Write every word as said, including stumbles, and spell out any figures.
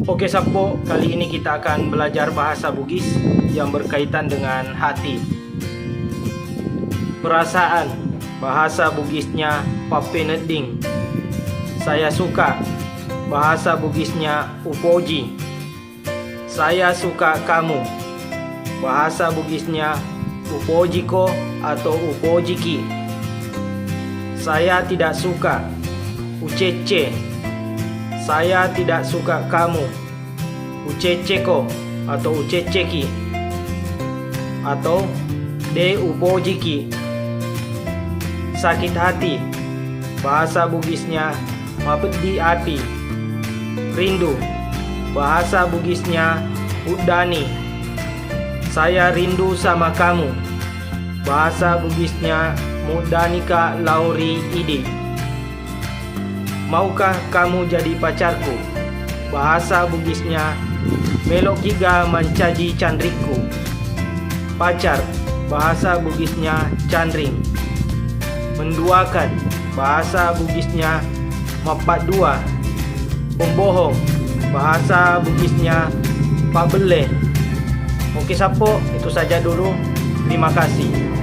Oke sappo, kali ini kita akan belajar bahasa Bugis yang berkaitan dengan hati. Perasaan, bahasa Bugisnya pappenedding. Saya suka, bahasa Bugisnya upoji. Saya suka kamu, bahasa Bugisnya upojiko atau upojiki. Saya tidak suka, ucecce. Saya tidak suka kamu, ucecceko atau ucecceki. Atau de upojiki. Sakit hati, bahasa Bugisnya mapeddi ati. Rindu, bahasa Bugisnya uddani. Saya rindu sama kamu, bahasa Bugisnya muddanika lao ri idi. Maukah kamu jadi pacarku? Bahasa Bugisnya, melokiga mancaji canrikku? Pacar, bahasa Bugisnya canring. Menduakan, bahasa Bugisnya mappaddua. Pembohong, bahasa Bugisnya pabbelle. Oke sappo, itu saja dulu. Terima kasih.